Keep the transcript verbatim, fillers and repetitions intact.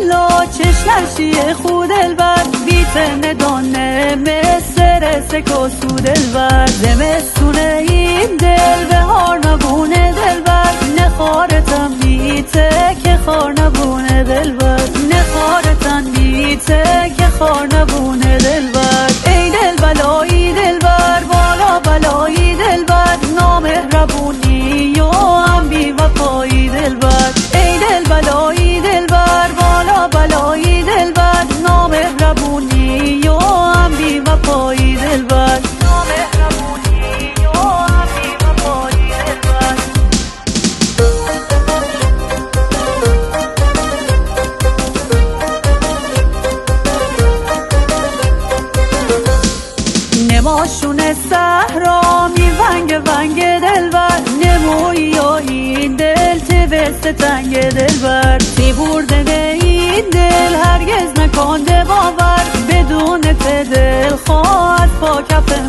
Lo چشمش شیه خو دلبر، بیتنه دانه مثل سکو سو دلبر. زمستونه این دل، بهارنا بونه دلبر. نخارتن بیته که خارنا بونه دلبر. نخارتن بیته که خارنا بونه دلبر. ای دل بلایی دلبر، بالا بلایی دلبر. نامهربونی و هم بی‌وفایی دلبر. ای دل بلایی دلبر، بالا بلایی دلبر. نامهربونی و هم بی‌وفایی دلبر. نامهربونی و هم بی‌وفایی دلبر. نماشون صحرا می ونگ ونگ دلبر. نمویی این دل تی وست تنگ دلبر. تی بردن این دل هرگز نکنده باور. بدون ته دل خواهد پا کف